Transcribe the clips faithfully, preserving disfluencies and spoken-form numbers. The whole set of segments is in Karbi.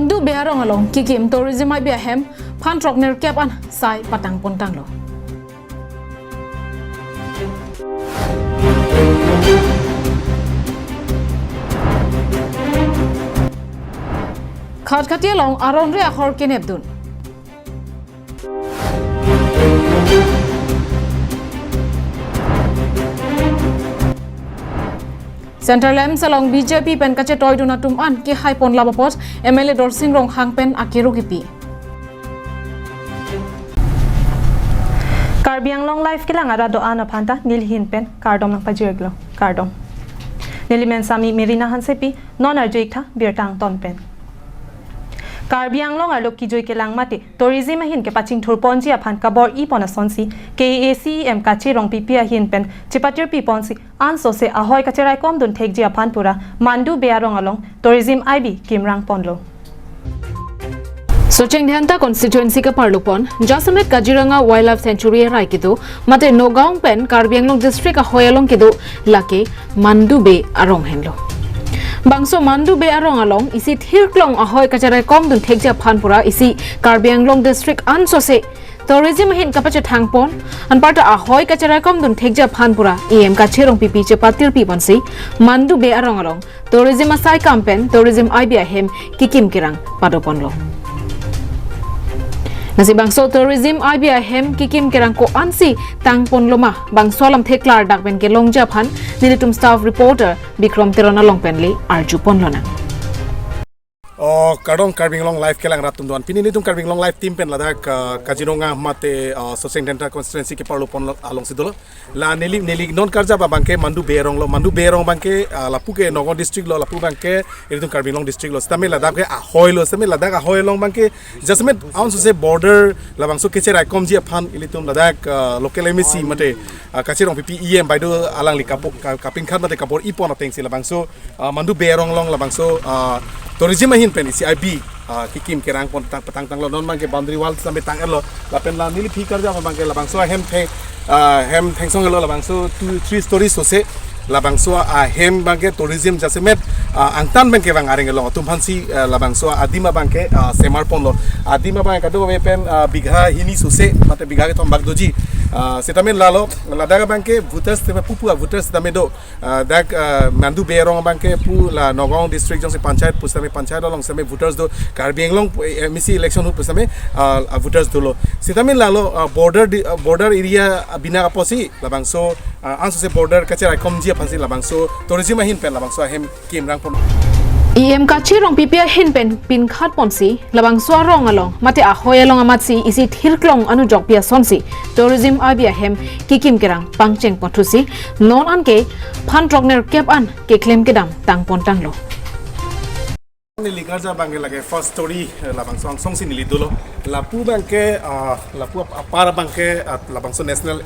Mandu Bey arong along kekim tourism I B ahem phan throk nerkep an sai patang pontanglo. Khatkhati along aron re ahor kenepdun. Central AIIMS along B J P pen kachetoidun atum an kehai pon labapot M L A Dorsing Ronghang pen akero kipi. Karbi Anglong Live kelang arat do-an aphanta nelihin pen kardom nangpajirlo, kardom. Neli men sami Merina Hansepi, non arju-ik tha birta angton pen. Karbi Anglong arlo kejui kelang mate tourism ahin kepachingthur ponji aphan kabor-i pon asonsi K A A C E M Kache Rongpipi ahin pen chepatirpi ponsi ansose ahoi kacheraikomdun thekji aphan pura Mandu Bey arong along tourism I B kimrang ponlo. Socheng Dhenta constituency kaparlo pon, jasemet Kaziranga Wildlife Sanctuary arai kedo, mate Nagaon pen Karbi Anglong District ahoi along kedo, lake Mandu Bey arong henlo. Bangso Mandu Bey arong along isi thirklong ahoi kacheraikomdun thekji aphan pura isi Karbi Anglong District ansose tourism ahin kapachethang pon, anparta ahoi kacheraikomdun thekji aphan pura E M Kache Rongpipi chepatirpi ponsi Mandu Bey arong along tourism asai kam pen tourism I B ahem kekim kerang pado ponlo. Lasi bangso tourism I B ahem kekim kerang ko-ansi tang ponlo ma, bangso alamthe klardak pen kelongji aphan nelitum staff reporter Bikrom Teron along pen le arju ponlonang. Oh, kardom Karbi Anglong Live kelang arat atum do-an. Pini nelitum Karbi Anglong Live team pen ladak, uh, Kaziranga mate, uh, Socheng Dhenta constituency keparlo pon alongsi dolo. La neli, neli non karjap abangke Mandu Bey arong lo, Mandu Bey arong abangke, ah, lapu ke Nagaon district lo, lapu abangke ilitum Karbi Anglong district lo. Sitame ladak ke ahoi lo, sitame ladak ahoi along abangke jasemet ansose border labangso kecheraikomji aphan ilitum ladak, ah, local M A C mate, ah, Kache Rongpipi E M baido alangli kapo-, ka-, kapinkhat mate kabor-i pon atengsi labangso ah, Mandu Bey arong along labangso, ah, tourism ahin pen isi I B, ah, kekim kerang pon tang, patang tanglo, non abangke boundary wall sitame tang-etlo, lapen la neli aphi karjap abangke labangso ahem theng, ah, hem thengsong-etlo, labangso two, three stories sose, labangso ahem abangke tourism jasemet, ah, angtan pen kevang areng along atum aphansi, ah, labangso adim abangke, ah, semar ponlo, adim abangke kadokave pen, ah, bigha hini sose mate bigha kethom bak doji, ah, sitame lalo, ladak abangke voters sitame pupu a-voters sitame do, ah, dak, ah, Mandu Bey arong abangke pu la Nagaon district jongsi panchayat pusitame panchayat along sitame voters do, Karbi Anglong, eh, M A C election ahut pusitame, ah, ah, voters dolo. Sitame lalo, ah, border di, ah, border area, ah, bina apotsi labangso, ah, ansose border kacheraikomji aphansi labangso tourism ahin pen labangso ahem kimrang pon. E M Kache Rongpipi ahin pen pinkhat ponsi labangso arong along mate ahoi along amatsi isi thirklong anujokpi asonsi tourism I B ahem kekim kerang pangcheng ponthusi non anke phan throk nerkep an keklem kedam tang pon tanglo. Neli karjap abangke lake first story, eh, labangso angsongsi neli dolo. Lapu abangke, ah, lapu ap-, apar abangke, ah, labangso national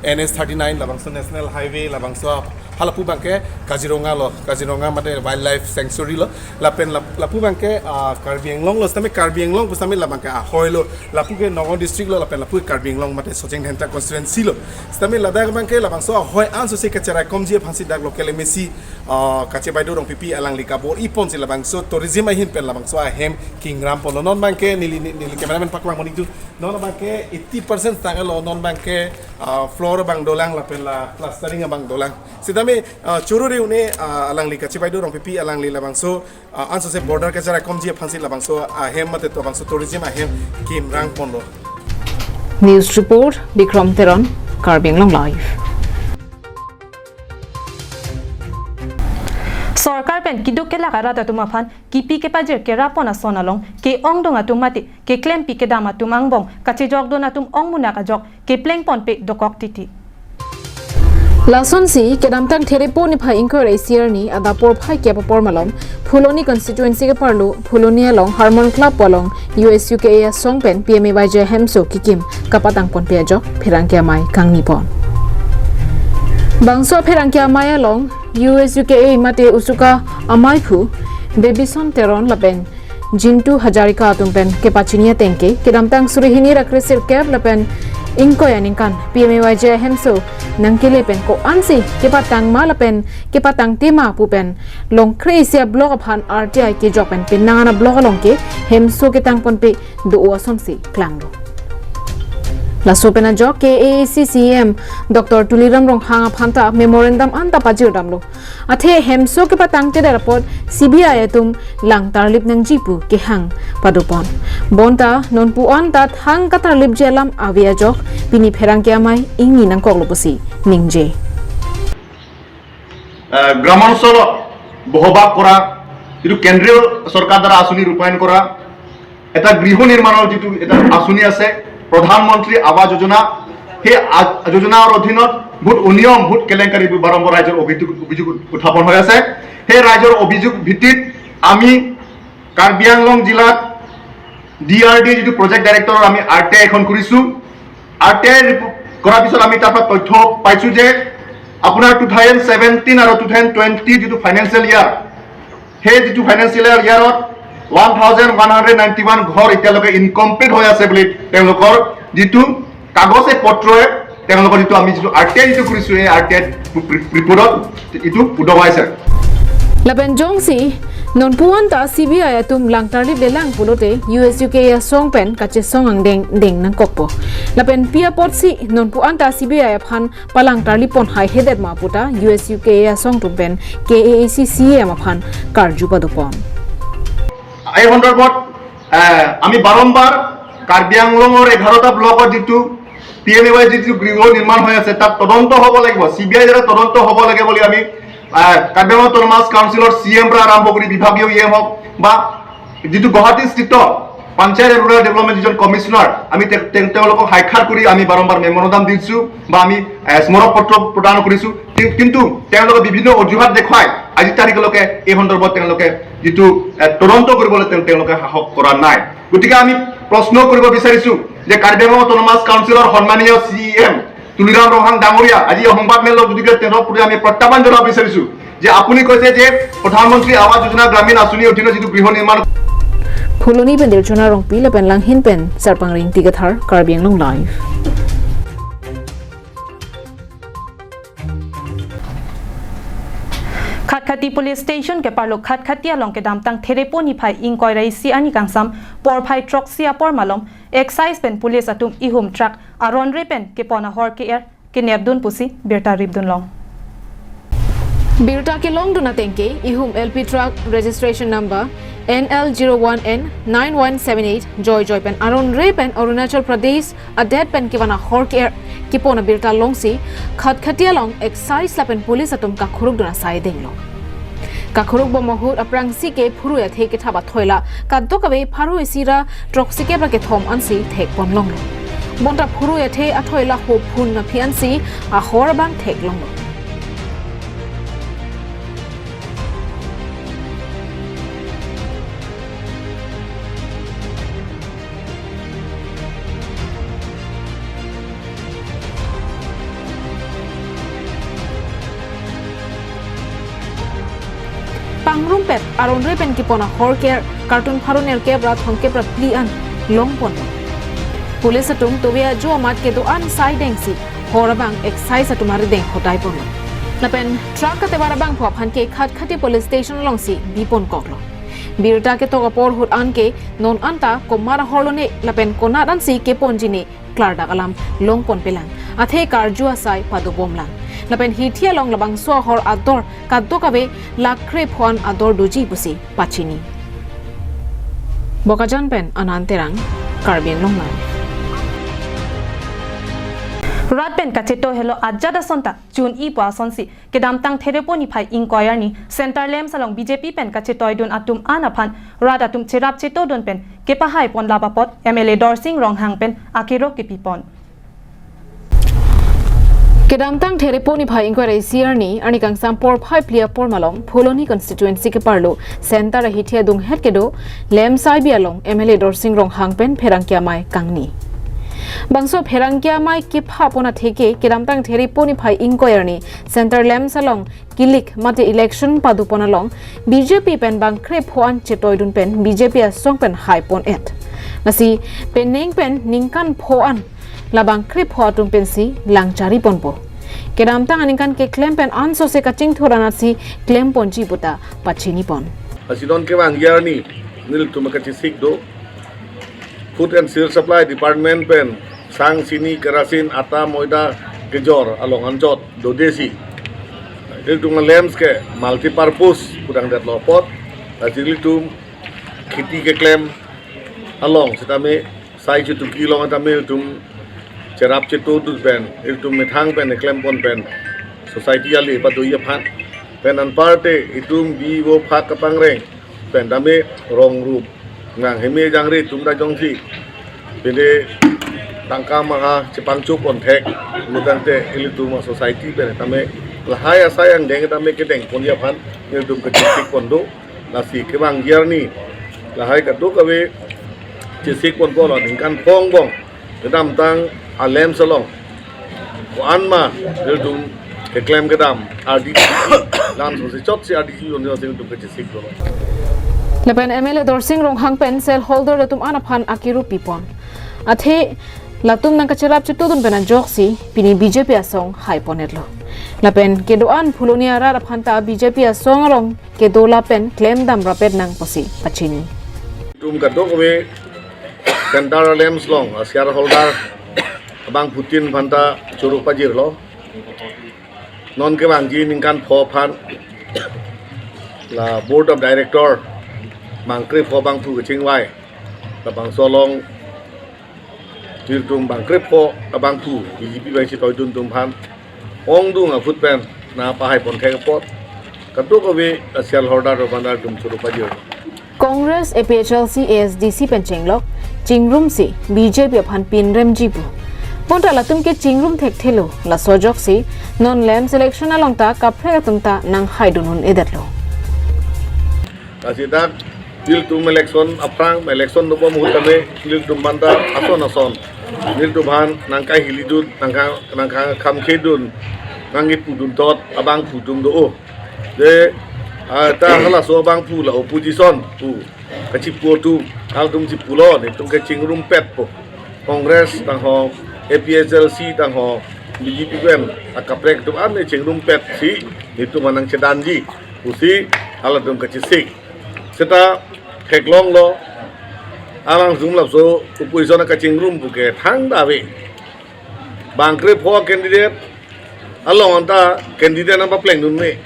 N H thirty-nine, labangso national highway, labangso ap-, halapu abangke Kaziranga lo, Kaziranga mate wildlife sanctuary lo. Lapen lap-, lapu abangke, ah, Karbi Anglong lo, sitame Karbi Anglong pusitame labangke ahoi lo, lapu ke Nagaon district lo, lapen lapu Karbi Anglong mate Socheng Dhenta constituency lo. Sitame ladak abangke labangso ahoi ansose kacheraikomji aphansi dak local M A C, ah, Kache baido Rongpipi alangli kabor-i ponsi labangso tourism ahin pen labangso ahem kingrang ponlo. Non abangke neli, neli, neli cameraman paklang monik tu. Non abangke eighty percent tang-etlo, non abangke, ah, floor abang dolang lapen la plastering abang dolang. Sitame, ah, choro re-un-e, ah, alangli Kache baido Rongpipi alangli labangso, ah, ansose border kacheraikomji aphansi labangso ahem mate labangso tourism ahem kimrang ponlo. News report, Bikrom Teron, Karbi Anglong Live. Sorkar pen keduk kelak arat atum aphan kipi kepajir kerap pon ason along ke-ongdung atum mate keklempi kedam atum angbong kachejokdun atum ongmunak ajok kepleng ponpe dokok titi. Lasonsi kedamtang Therepo niphai ingkoi ra isi arni adap porphai kep apor malom Phuloni constituency keparlo Phuloni along Harmon Club pu along U S U K A asong pen P M A Y G hemso kekim kapatang ponpe ajok pherangke amei kangni pon. Bangso pherangke amei along U S U K A mate USUKA ameiphu Bebison Teron lapen Jintu Hazarika atum pen kepachini ateng ke kedamtang suri hini ra kresirkep lapen Ingkoi aningkan P M A Y G ahemso nangkele pen ko-ansi kepatang ma lapen kepatang tema pu pen Longkre isi a-block aphan R T I kejok pen penang an a-block along ke hemso ketang ponpe do-o asonsi klanglo. Laso pen ajok K A A C C E M Doctor Tuliram Ronghang aphan ta memorandum anta pajirdamlo. Athe hemso kepatangtedet apot C B I atum lang tarlip nangji pu kehang padopon. Bonta nonpu anta thang katarlipji alam ave ajok pini pherangke amei ingni nangkoklo pusi ningje. আহ, গ্ৰামাঞ্চলত বসবাস কৰা যিটো কেন্দ্ৰীয় চৰকাৰ দ্বাৰা আঁচনি ৰূপায়ণ কৰা এটা গৃহ নিৰ্মাণৰ যিটো এটা আঁচনি আছে, প্ৰধানমন্ত্ৰী আৱাস যোজনা, সেই আ-, যোজনাৰ অধীনত বহুত অনিয়ম, বহুত কেলেংকাৰী বাৰম্বাৰ ৰাইজৰ অভিযোগ, অভিযোগ উত্থাপন হৈ আছে। সেই ৰাইজৰ অভিযোগ ভিত্তিত আমি কাৰ্বি আংলং জিলাত ডি আৰ ডি যিটো প্ৰজেক্ট ডাইৰেক্টৰৰ আমি আৰ টি আই এখন কৰিছোঁ। আৰ টি আই ৰিপো-, কৰাৰ পিছত আমি তাৰ পৰা তথ্য পাইছোঁ যে আপোনাৰ টু থাউজেণ্ড ছেভেণ্টিন আৰু টু থাউজেণ্ড টুৱেণ্টি যিটো ফাইনেন্সিয়েল ইয়াৰ, সেই যিটো ফাইনেন্সিয়েল ইয়াৰত one thousand one hundred ninety one ঘৰ এতিয়ালৈকে ইনকমপ্লিট হৈ আছে বুলি তেওঁলোকৰ যিটো কাগজে পত্ৰই তেওঁলোকৰ যিটো আমি যিটো আৰ টি আই যিটো কৰিছোঁ, এই আৰ টি আই ৰিপোৰ্টত এইটো উদং হৈছে। Lapen jongsi nonpu anta C B I atum lang tarliplelang pulote U S U K A asong pen kachesong angdeng deng nangkokpo. Lapen pi apotsi nonpu anta C B I aphan palang tarlip pon haihedet ma puta U S U K A asong atum pen K A A C C E M aphan karju padopon. এই সন্দৰ্ভত, আহ, আমি বাৰম্বাৰ কাৰ্বি আংলঙৰ এঘাৰটা ব্লকত যিটো P M A Y যিটো গৃহ নিৰ্মাণ হৈ আছে, তাত তদন্ত হ'ব লাগিব, চি বি আই দ্বাৰা তদন্ত হ'ব লাগে বুলি আমি, আহ, কাৰ্বি আংলং অট'নমাছ কাউন্সিলৰ চি এম পৰা আৰম্ভ কৰি বিভাগীয় ই এম হওক বা যিটো গুৱাহাটীস্থিত পঞ্চায়ত এণ্ড ৰুৰেল ডেভেলপমেণ্ট যিজন কমিশ্যনাৰ, আমি তে-, তে-, তেওঁলোকক সাক্ষাৎ কৰি আমি বাৰম্বাৰ মেমৰেণ্ডাম দিছোঁ বা আমি, এ, স্মাৰক পত্ৰ প্ৰদান কৰিছোঁ। কি-, কিন্তু তেওঁলোকে বিভিন্ন অজুহাত দেখুৱাই আজিৰ তাৰিখলৈকে এই সন্দৰ্ভত তেওঁলোকে যিটো, এ, তদন্ত কৰিবলৈ তেওঁ-, তেওঁলোকে সাহস কৰা নাই। গতিকে আমি প্ৰশ্ন কৰিব বিচাৰিছোঁ যে কাৰ্বি আংলং অট'নমাছ কাউন্সিলৰ সন্মানীয় চি ই এম তুলিৰাম ৰংহাং ডাঙৰীয়া, আজি এই সংবাদ মেলত গতিকে তেওঁৰ প্ৰতি আমি প্ৰত্যাহ্বান জনাব বিচাৰিছোঁ যে আপুনি কৈছে যে প্ৰধানমন্ত্ৰী আৱাস যোজনা গ্ৰামীণ আঁচনিৰ অধীনত যিটো গৃহ নিৰ্মাণ Phuloni pen Dilchona Rongpi lapen Langhin pen Sarpang Ringti Kathar, Karbi Anglong Live. Khatkhati Police Station keparlo Khatkhati along kedamtang Therepo niphai ingkoi ra isi arni kangsam porphai throksi apor malom excise pen police atum ihum truck aron re pen kepon ahor ke-er kenepdun pusi birta ripdunlong. Birta kelongdun ateng ke ihum L P truck registration number N L zero one N nine one seven eight joijoi pen aron re pen Arunachal Pradesh adet pen kevan ahor ke-er kepon abirta longsi Khatkhati along excise lapen police atum kakhurukdun asai denglo. Kakhuruk bom ahut aphrangsi ke phurui athe kethap athoi la kadokave pharo isi ra throksi kep ra kethom ansi thekponlonglo. Bonta phurui athe athoi la ho phun aphi ansi ahor abang theklonglo. Pangrumpet aron re pen kepon ahor ke-er kartun pharo nerkep ra thomkep ra phli an longponlo. Police atum tove ajo amat kedo-an sai dengsi hor abang excise atum arideng hodaiponlo. Lapen truck katevar abangphu aphan ke Khatkhati Police Station alongsi biponkoklo. Birta ketok apor ahut an ke non anta komat ahorlo ne lapen konat ansi keponji ne klardak alam longponpelang, athe karju asai padobomlang. Lapen hithi along labangso ahor ador kadokave lakh krepho an ador doji pusi pachini. Bokajan pen Anand Terang, Karbi Anglong Live. Rat pen kachetoi helo ajat asonta chun-ipo asonsi kedamtang Therepo niphai ingkoi arni Center LAMPS along B J P pen kachetoidun atum an aphan rat atum cherap chetodun pen kepahaiponlap apot M L A Dorsing Ronghang pen akerok kepipon. Kedamtang Therepo niphai ingkoi ra isi arni, arni kangsam porphai phli apor malom, Phuloni constituency keparlo Center ahithi adunghet kedo LAMPS I B along M L A Dorsing Ronghang pen pherangke amei kangni. Bangso pherangke amei kephapon athe ke kedamtang Therepo niphai ingkoi arni Center LAMPS along kilik mate election padopon along B J P pen bang krepho an chetoidun pen B J P asong pen haipon-et. Lasi penang pen ningkan pho an labang krepho atum pensi lang chari ponpo. Kedamtang aningkan keklem pen ansose kachingthur anatsi klem ponji puta pachini pon. Lasi non kevangji arni nelitum kachesik do. Food and Civil Supply Department pen sang, chini, kerasin, atta, moida kejor along anchot dodesi ilitum lamps ke multi-purpose pudang detlo apot. Lasi ilitum kheti keklem along sitame, sai chituki along tame ilitum cherap chetudun pen, ilitum methang pen keklem pon pen society ale pado aphan pen anparte itum bivo phak kapangreng pen tame rong rup nang heme jangre atum ta jongsi pine tangka maha chepangcho pon thek, mudang te ilitum a-society pen tame lahai asai angdeng tame kedeng pon aphan ilitum kachesik pon do. Lasi kevangji arni lahai kadokave chesik ponpo, la ningkan pho angbong kedamtang a-lamps along ko-an ma ilitum keklem kedam ardi, lamps si chotsi ardi, ilitum kachesik do. Lapen M L A Dorsing Ronghang pen cell holder latum an aphan akiru pipon. Athe latum nangkacherap chetudun pen ajoksi pini B J P asong hai pon-etlo. Lapen kedo-an Phuloni arat aphan ta B J P asong arong kedo lapen klemdam rapet nang pusi pachini. Itum kadokave center lamps along a-share holder abangphutin aphan ta choro pajirlo. Non kevangji ningkan pho aphan la Board of Director bang krepho abangphu kachingvai, labangso along ilitum bang krepho abangphu B J P bang chetoidun atum aphan ongdung ahut pen nangpahai pon thek apot kadokave a-share holder aphan ta ilitum choro pajir. Congress, A P H L C, A S D C pen chenglok chingrumsi B J P aphan pinremji pu. Bonta latum ke chingrum thekthelo, laso ajoksi non lamps election along ta kaprek atum ta nanghaidun un-edetlo. Lasi dak ilitum election aphrang, election dobom ahut tame ilitum aphan ta ason ason ilitum aphan nangkahilidun, nangka, nangkakhamkhedun, nangkipudun thot abangphu atum do. De, ah, ta halaso abangphu la opposition pu kachipu atum, halatum chipulo, netum ke chingrumpetpo. Congress tang ho, A P H L C tang ho, B J P pen akaprek atum an ne chingrumpetsi netum aphan nangchedanji pusi halatum kachesik. Seta theklonglo, alang jumlapso opposition akachingrum pu ke thangta ave. Bang krepho candidate along anta candidate nangpaplengdun me,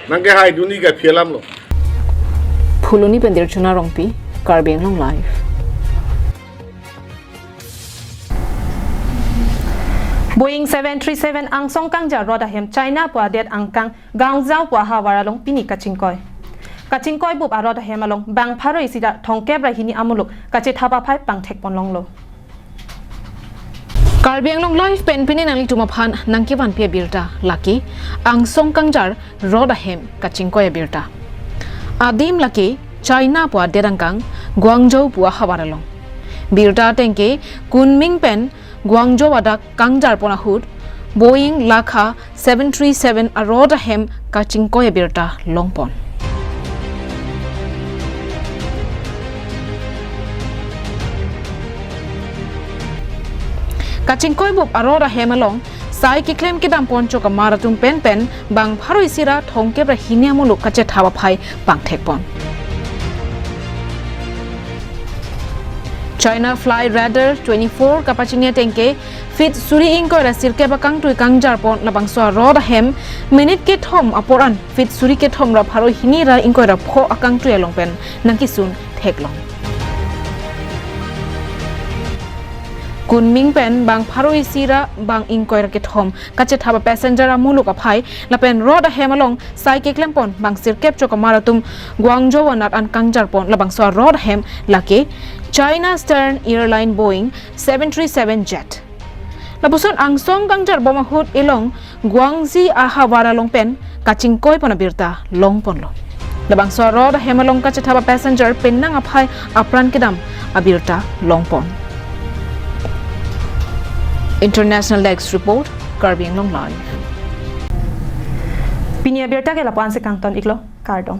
nangkehaidunji ke aphi alamlo. Phuloni pen Dirchona Rongpi, Karbi Anglong Live. Boeing seven three seven angsong kangjar rot ahem China pu adet angkang Guangzhou pu ahavar along pini kachingkoi. Kachingkoi bup arot ahem along bang pharo isi ra thomkep ra hini amuluk kachethap aphai pangthek pon longlo. Karbi Anglong Live pen pini nanglitum aphan nangkevanpi abirta lake angsong kangjar rot ahem kachingkoi abirta. Adim lake China pu adet angkang Guangzhou pu ahavar along. Birta ateng ke Kunming pen Guangzhou adak kangjar pon ahut Boeing lakha seven three seven arot ahem kachingkoi abirta longpon. Kachingkoi bup arot ahem along sai keklem kedam poncho kamar atum penpen bang pharo isi ra thomkep ra hini amuluk kachethap aphai pangthek pon. China Fly Radar twenty-four kapachini ateng ke feet suri ingkoi ra sirkep akangtui kangjar pon labangso arot ahem minute kethom apor an feet suri kethom ra pharo hini ra ingkoi ra pho akangtui along pen nangkesun theklong. Kunming pen bang pharo isi ra bang ingkoi ra kethom kachethap apassenger amuluk aphai lapen rot ahem along sai keklem pon bang sirkep cho kamar atum Guangzhou anat an kangjar pon labangso arot ahem lake China Eastern Airline Boeing seven three seven jet. Lapuson angsong kangjar bom ahut ilong Guangzhou ahavar along pen kachingkoi pon abirta longponlo. Labangso arot ahem along kachethap apassenger penang aphai apran kedam abirta longpon. International Desk Report, Karbi Anglong Live. Pini abirta ke lapu-an si kangton iklo, kardom.